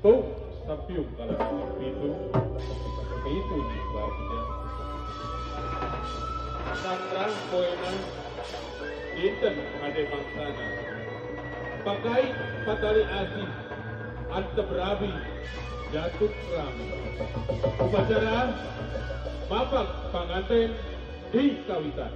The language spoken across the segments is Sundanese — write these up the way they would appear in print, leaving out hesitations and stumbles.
Tung sapiung kalau itu itu di bagja. Sangrang poena dinten ade bangsana. Pakai patali asih antep rabi jatuh rami. Upacara bapak panganten di kawitan.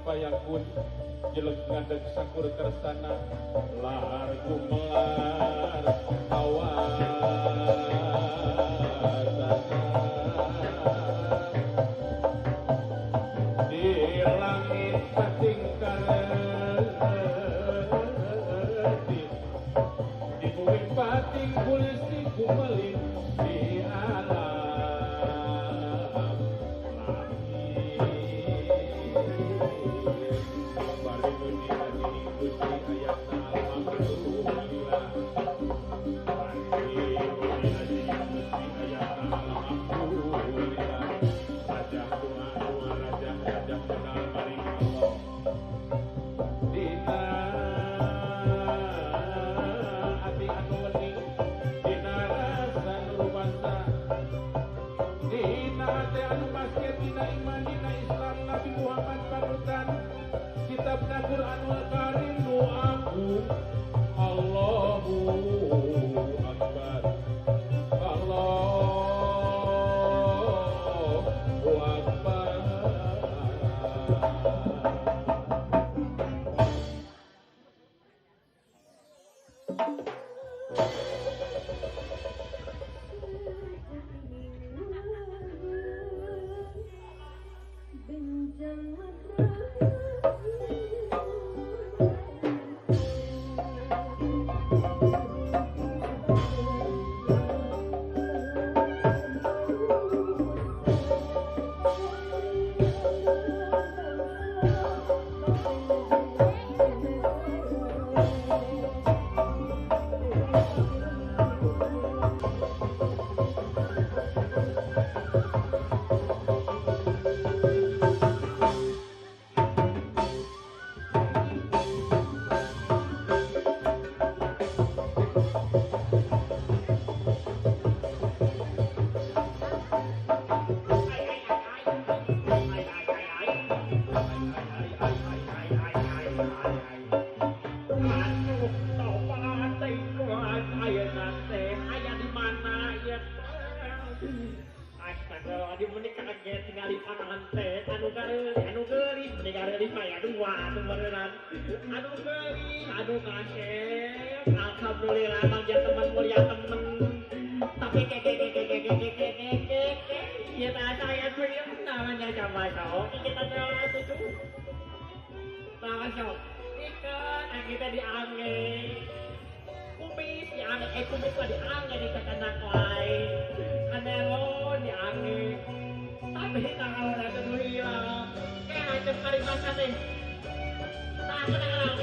Payakun jelek ngadeg sakur kersana lahar gumelar awasana di langit pating karetin di bumi pating kulisi kumelin di alam. Alhamdulillah bang teman mulia temen tapi keke kita saya namanya coba sok kita itu sok ikan kita diange kumis diange kumis mah diange di kekanak lain kanelon diange tapi kalau ada hilang kayak macam kalimat teh tak kenal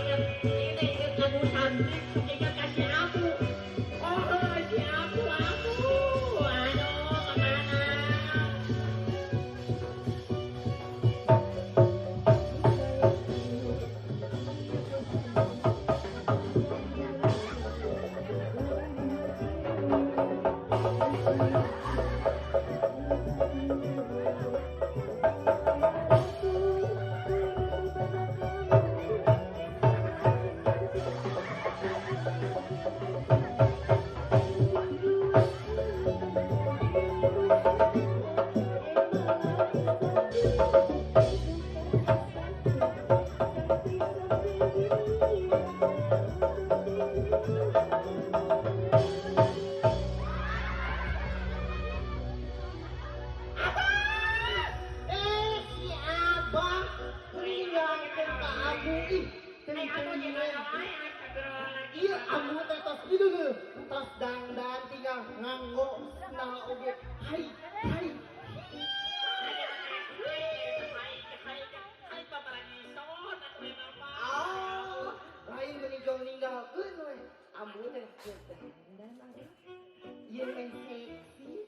ini ingat kamu cantik ingat kasih aku oh kasih aku aduh kemana. Thank you. Alus na oge. Hai hai. Hai paparangison atuh emang mah. Ah, lain meuni jong ninggalkeun we. Ambu teh dandan atuh. Ieu meh seksi.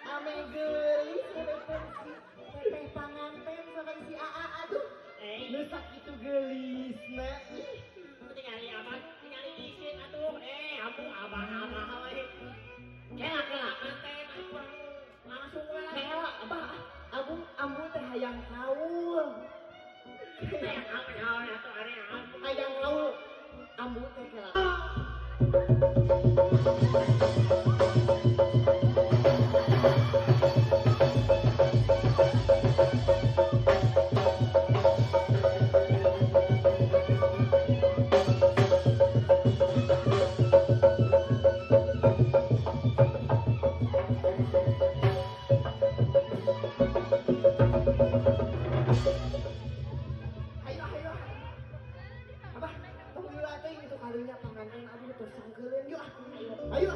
Ame geulis sampai si teteh panganten sampai si AA aduh. Nu sakitu geulisna. Ih, Tingali abang, tingali isin atuh. Ambu abang-abang we. Kela kela manten kurang langsung we lah. Kela abah, ambu ambu teh hayang kaul. Hayang kaul atuh aneh ambu. Hayang kaul. Ambu teh kela. Ayo ayo. Abah, tong lila teh itu karunya panganten aduh tos sangkeuleun yuk ah. Ayo.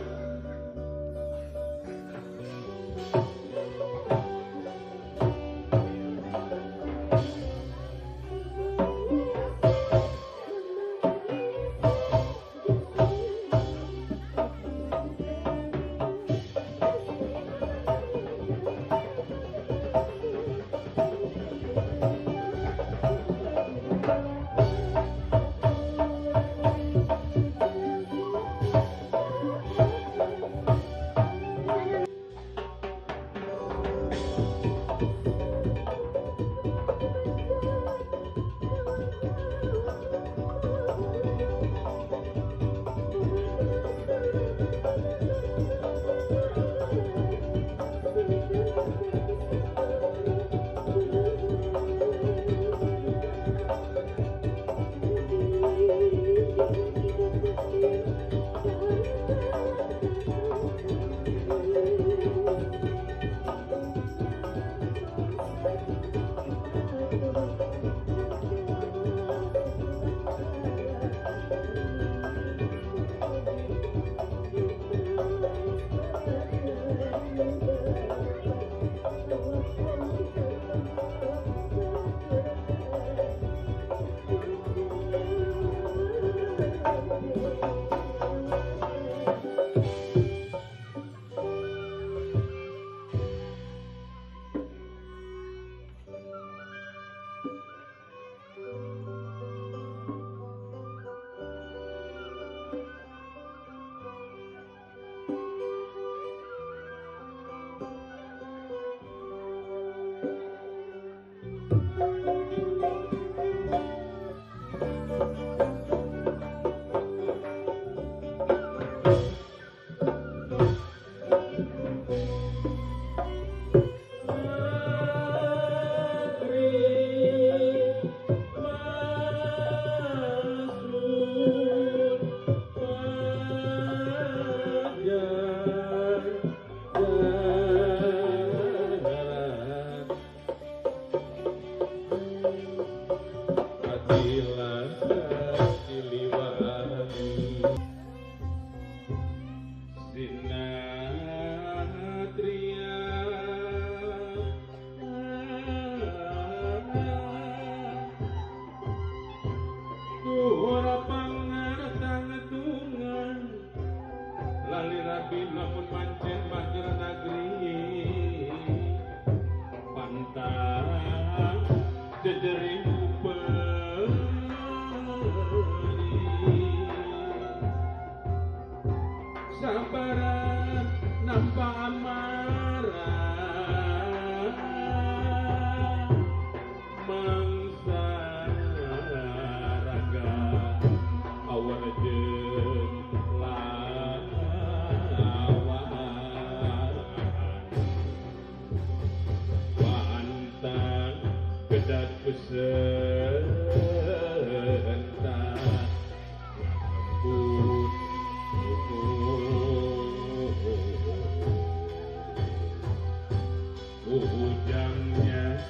Ujangnya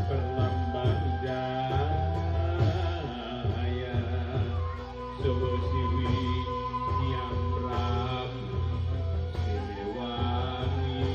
berlambang jaya, Siwi yang Prabu Siliwangi.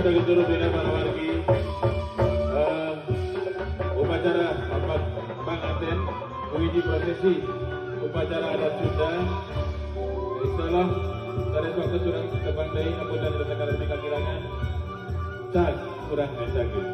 Untuk para wargi upacara Bapak Panganten menguji prosesi upacara adat Sunda. Insyaallah dari waktu surang tebang deui ngapunten dina kakirangan cag kurang ngajakeun.